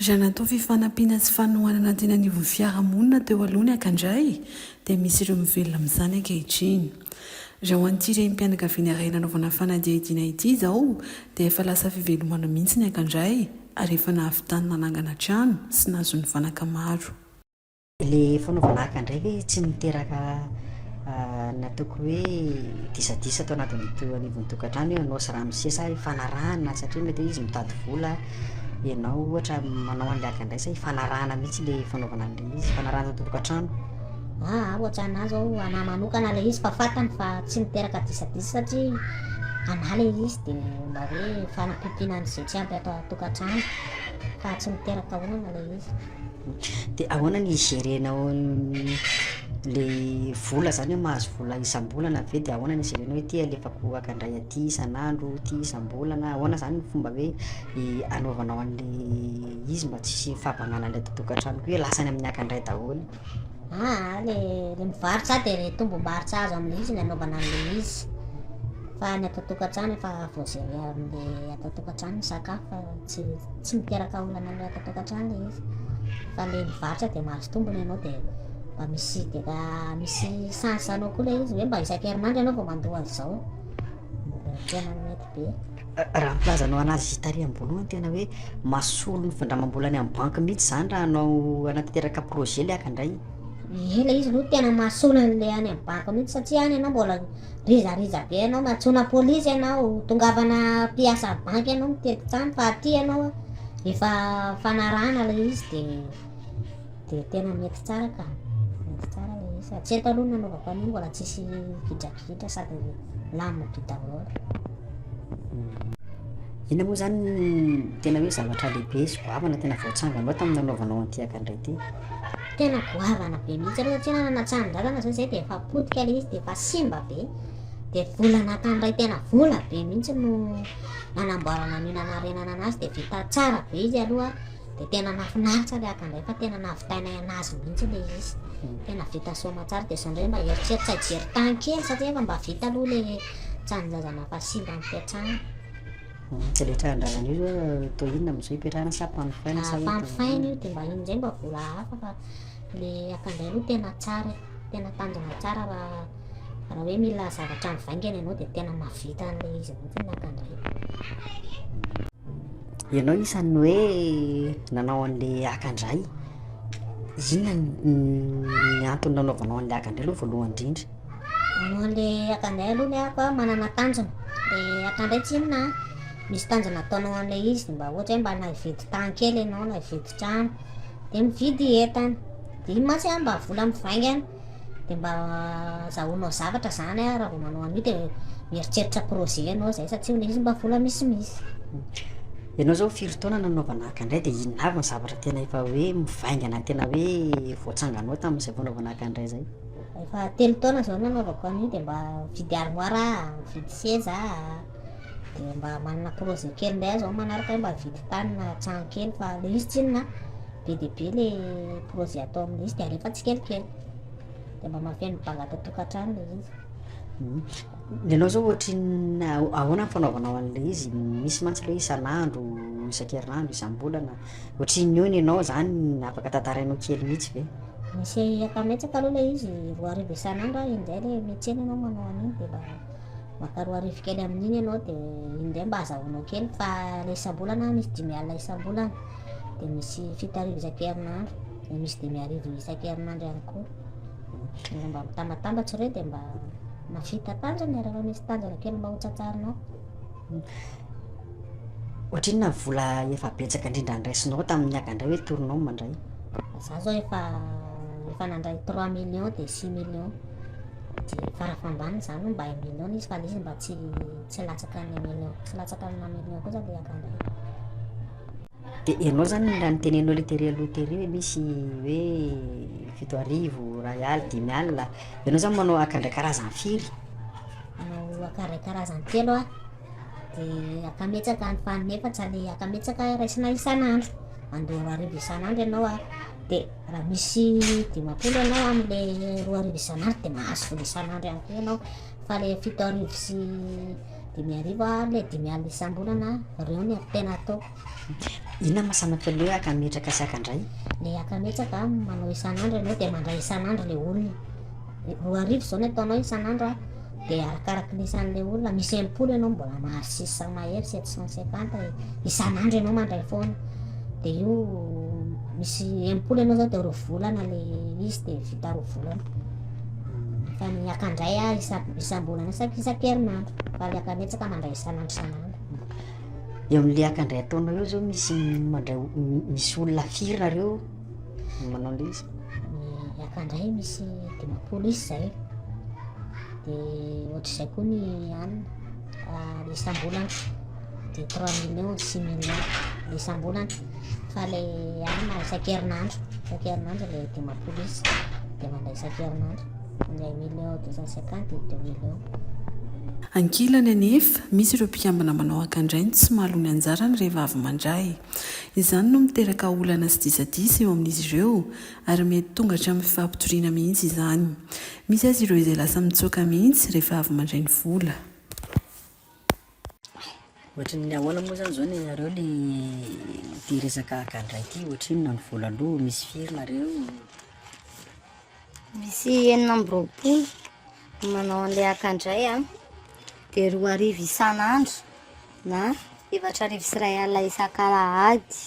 Raha natao fifanampiana sy fanohanana teny anivon'ny fiarahamonina teo aloha ny akandray dia misy ireo mivelona amin'izany ankehitriny. Raha ho an'ity renim-pianakaviana iray nanaovana fanadihadiana ity izao dia efa lasa fivelomana mihitsy ny akandray ary efa nahavitany nanangana trano sy nahazoany fanaka maro. Le fanaovana haka indray ve tsy miteraka ny ataoko hoe disadisa ato anatin'ny to- anivon'ny tokantrano hoe anao sy ramose sa ifanarahana satria mety hoe izy mitady vola, ianao ohatra manao an'le haka indray sa ifanarahana mihitsy le fanaovana an'le izy, ifanarahana ato an-tokantrano? Aa ohatra anah zao anah manokana le izy fa fantany fa tsy miteraka disadisa satria anah le izy de mba hoe fanampiampiana an'izay tsy ampy ato an-tokantrano fa tsy miteraka olana le izy. Dia ahoana ny hi-gerenao le vola zany hoe mahazo vola isam-bolana ve dia ahoana ny hi-gerenao hoe ity alefako haka indray aty isan'andro, ity isam-bolana, ahoana zany ny fomba hoe anaovanao an'le izy mba tsy hisian'ny fahabanganana ato an-tokantrano koa hoe lasa any amin'ny haka indray daholo? Aa le le mivarotra dia le tombom-barotra azo amin'ilay izy no anaovana an'ilay izy fa ny ato an-tokantrano efa voa-gerer amin'le ato an-tokantrano ny sakafo fa tsy tsy miteraka olana amin'ilay ato an-tokantrano ilay izy fa ilay mivarotra dia mahazo tombony ianao dia mba misy dia misy sens anao koa ilay izy hoe mba isan-kerinandro ianao vao mandoa an'izao dia tena mety be. Raha ny filazanao anazy tary am-boalohany tena hoe mahasolo ny findramam-bola any amin'ny banky mihitsy izany raha hanao hanatanteraka projet ilay haka indray. Ie ilay izy aloha tena mahasolo an'ilay any amin'ny banky mihitsy satria any ianao mbola Riza-riza be ianao, antsoina polisy ianao, tongavana mpiasa banky ianao mitety trano fa aty ianao efa fanarahana ilay izy de de tena mety tsara ka, mety tsara ilay izy. Hatreto aloha ny nanaovako an'io mbola tsisy gidragidra sady milamina be daholo. Inona moa izany no tena hoe zavatra lehibe sy goavana tena voatsanganao tamin'ny nanaovanao an'ity akandray ity? Tena goavana be mihitsy aloha satria nanana tranon-drazana zao zay dia efa potika ilay izy dia efa simba be. Dia vola nakan'iray tena vola be mihitsy no nanamboarana an'io nanarenana anazy dia vita tsara be izy aloha dia tena nahafinaritra ilay akandray fa tena nahavitainay anazy mihitsy ilay izy. Tena vita soamantsara dia izao indray mba eritreritra hijery tany kely satria efa mba vita aloha ilay tranon-jazana efa simba nipetrahana. Dia ilay tranon-drazana io zao atao inona amin'izao ipetrahana sa ampanofaina sa hoe atao Ampanofaina io dia mba iny indray mba vola hafa fa ilay akandray aloha tena tsara e, tena tanjona tsara raha raha hoe mila zavatra mivaingana ianao dia tena mahavita an'ilay izy mihitsy ny akandray. Ianao isan'ny hoe nanao an'ilay akandray, inona ny antony nanaovanao an'ilay akandray aloha voalohany indrindra? Manao an'le akandray aloha ny ako a, manana tanjona, le akandray tsy inona a, misy tanjona ataonao an'le izy mba ohatra hoe mba na hividy tany kely ianao na hividy trano de mividy entana, de iny mantsy a mba vola mivaingana de mba azahoanao zavatra zany a raha vao manao an'io de mieritreritra projet ianao zay satria le izy mba vola misimisy. Ianao zao firy taona nanaovana akandray de inona avy ny zavatra tena efa hoe mivaingana tena hoe voatsanganao tamin'izay fanaovana akandray zay? Efa telo taona izao nanaovako an'io dia mba mividy armoire aho, mividy seza aho, dia mba manana projet kely indray aho izao manaraka hoe mba hividy tany na trano kely fa ilay izy tsinona be dia be ilay projet atao amin'ilay izy dia alefa tsikelikely dia mba mahafeno banga ato an-tokantrano ilay izy. Ny anao izao ohatrinona, ahoana ny fanaovanao an'ilay izy? Misy mantsy ilay hoe isan'andro, isan-kerinandro, isam-bolana. Ohatrinona eo ny anao izany afaka tantarainao kely mihitsy ve? Misy akametsaka aloha ilay izy 2000 isan'andro a, injay ilay miantsena ianao manao an'iny dia mba maka 2000 kely amin'iny ianao dia iny indray mba azahoanao kely fa ilay isam-bolana misy 50 isam-bolana dia misy 7000 isan-kerinandro dia misy 5000 isan-kerinandro ihany koa. Dia mba mitambatambatra ireo dia mba mahavita tanjona e rehefa misy tanjona kely mba ho tsatsarinao. Ohatrinona ny vola efa betsaka indrindra niraisinao tamin'ny akandray hoe tournoi mandray? Za zao efa efa nandray trois millions de six millions de farafambaniny zany mba un million izy fa le izy mba tsy tsy latsaka ny un million tsy latsaka amina million kosa le akandray. De ianao zany raha ny teneninao le tery aloha tery hoe misy hoe 7000, 1000, 5000, ianao zany manao akandray karazany firy? Manao akandray karazany telo aho. Dia ankametsaka ny faninefatra le ankametsaka raisina isan'andro, mandoa 2000 isan'andro ianao a, dia raha misy 50 ianao amin'le 2000 isan'andro dia mahazo vola isan'andro ihany koa ianao, fa le 7000 sy. 5000 ary le 50 000 isam-bolana, reo ny tena ataoko. Inona no mahasamihafa ny hoe akametraka sy akandray? Le akametraka manao isan'andro ianao de mandray isan'andro le olona. 2000 zao ny ataonao isan'andro a, de arakaraky ny isan'le olona, misy 60 ianao mbola mahazo 600 mahery, 750 isan'andro ianao mandray foana. De io misy 60 ianao zao de roa volana le izy de vita roa volana. Fa ny akandray a isam-bolana isan-kerinandro, fa le akametsaka mandray isan'andro isan'andro. Eo amin'le akandray ataonao eo zao misy mandray misy olona firy nareo manao an'le izy? Ny akandray misy 50 isa zay, de ohatr'izay koa ny anona le isam-bolana de trois millions six millions le isam-bolana, fa le anona isan-kerinandro, isan-kerinandro le 50 isa de mandray isan-kerinandro. Un million 250 et 2 millions. Ankilany anefa, misy ireo mpikambana manao akandray no tsy mahaloa ny anjarany rehefa avy mandray. Izany no miteraka olana sy disadisa eo amin'izy ireo ary mety tonga hatramin'ny fifampitoriana mihitsy izany. Misy aza ireo izay lasa mitsoaka mihitsy rehefa avy mandray ny vola. Ohatry ny ahoana moa zany zao ny anareo le ty resaka akandray ty, ohatrinona ny vola aloa, misy firy nareo? Misy 26 ny manao an'ilay akandray a, dia 2000 isan'andro na 4001 isak'alahady.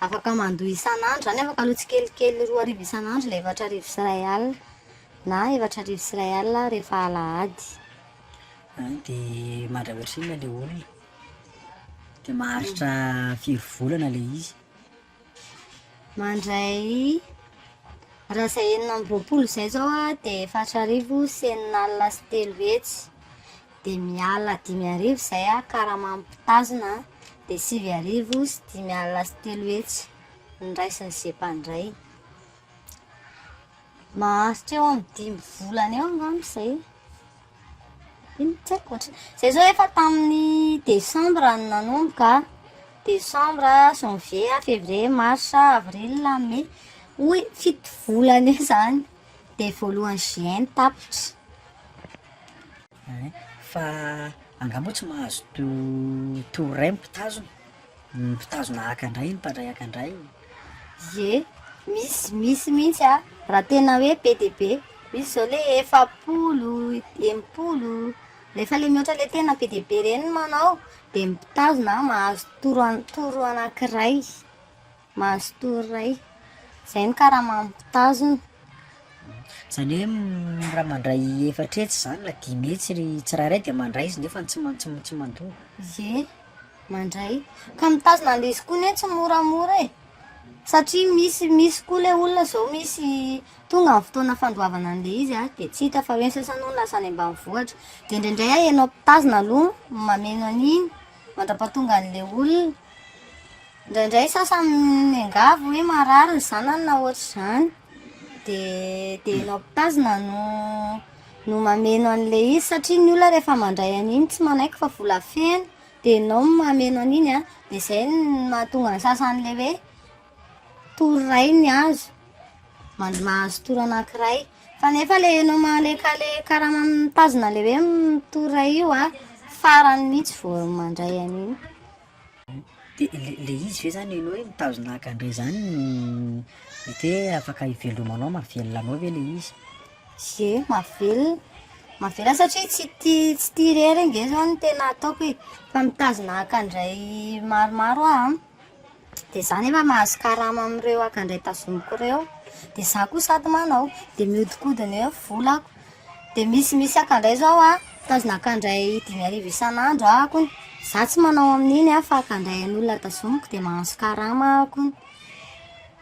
Afaka mandoa isan'andro zany, afaka aloa tsikelikely 2000 isan'andro ilay 4001 na 4001 rehefa alahady. Dia mandray ohatrinona ilay olona? Dia maharitra firy volana ilay izy? Mandray raha izay 26 izay izao a, dia 346 300. Dia miala 5000 izay a, karama mpitazona dia 395 300 ny raisin'izay mpandray. Maharitra eo amin'ny dimy volana eo angamba izay. Ino tsy haiko ohatry zay zao efa tamin'ny desambra no nanomboka, desambra, janvier, février, mars, avril, mai, hoy fito volana eo zany, de voalohany juin tapitra. Ein, fa angaha moa tsy mahazo to- tour iray ny mpitazona? Ny mpitazona haka indray, ny mpandray haka indray. Ie, misy, misy mihitsy a, raha tena hoe be dia be, misy zao le 40, 60, rehefa le mihoatra le tena be dia be reny no manao de ny mpitazona mahazo toro an- toro anankiray, mahazo toro iray, zay ny karaman'ny mpitazona. Zany hoe raha mandray 400 zany na 500 ry tsirairay de mandray izy nefa tsy ma- tsy tsy mandoa. Ie. Mandray. Ka mitazona an'ilay izy koa anie tsy moramora e. Satria misy misy koa ilay olona izao misy tonga ny fotoana fandoavana an'ilay izy a, dia tsy hita fa hoe ny sasany hono lasa any ambanivohitra. Dia indraindray a ianao mpitazona aloha no mameno an'iny mandra-pahatonga an'ilay olona. Indraindray sasany miangavy hoe marary ny zanany na ohatr'izany. Dia dia ianao mpitazona no no mameno an'ilay izy satria ny olona rehefa mandray an'iny tsy manaiky fa vola feno. Dia ianao no mameno an'iny an, dia izay no mahatonga ny sasany ilay hoe tour iray ny azo, man- mahazo tour anankiray. Fa nefa ilay ianao ma- ilay ka- ilay karama mitazona ilay hoe tour iray io an, farany mihitsy vao mandray an'iny. De le le izy ve zany ianao hoe mitazona haka indray zany mety hoe afaka hivelomanao mahavelona anao ve le izy? Ie, mahavelona, mahavelona satria tsy tia tsy tia irery ange zao no tena ataoko e, fa mitazona haka indray maromaro aho an, de za nefa mahazo karama amin'ireo haka indray tazomiko ireo, de za koa sady manao, de mihodinkodina eo ny volako, de misy misy haka indray zao an, mitazona haka indray 5000 isan'andro aho kony, za tsy manao amin'iny an fa haka indray an'olona tazomiko de mahazo karama aho kony,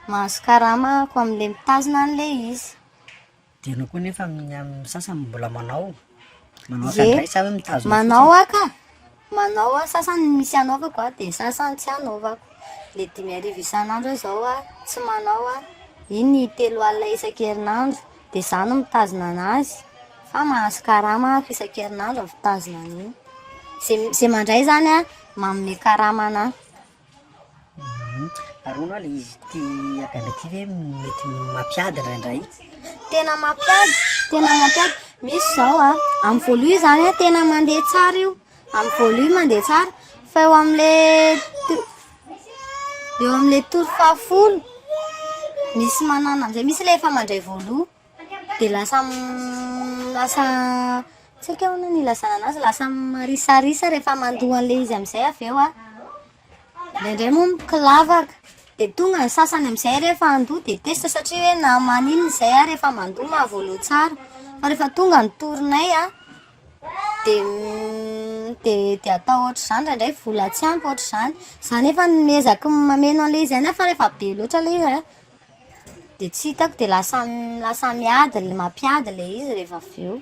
mahazo karama ahako amin'le mitazona an'le izy. De ianao koa nefa amin'ny amin'ny sasany mbola manao, manao haka Ie, indray sa hoe mitazona manao fotsiny? aho ka, manao aho, sasany misy anaovako a, de sasany tsy anaovako, le 5000 isan'andro aho zao a, tsy manao aho, iny 30 isan-kerinandro, de za no mitazona anazy, fa mahazo karama aho isan-kerinandro avy mitazona an'iny, ze ze mandray zany a, manome karama anahy. Ary hono hoa le izy ity akandra ity ve mety mampiady indraindray? Tena mampiady, tena mampiady. Misy zao a, amin'ny voalohany zany a tena mandeha tsara io. Amin'ny voalohany mandeha tsara fa eo amin'le eo amin'le tour fahafolo misy manana an'izay, misy le efa mandray voaloha de lasa lasa tsy haiko ahoana ny ilazana anazy, lasa marisarisa rehefa mandoa an'le izy amin'izay avy eo an. Indraindray moa mikilavaka de tonga ny sasany amin'izay rehefa handoa de tezitra satria hoe na maninona izay ary efa mandoa mahavoaloha tsara fa rehefa tonga ny tour-nay an de de de atao ohatr'izany indraindray vola tsy ampy ohatr'izany, za nefa miezaky mameno an'le izy ihany aho fa rehefa be loatra le izy an de tsy hitako de lasa lasa miady mampiady le izy rehefa avy eo.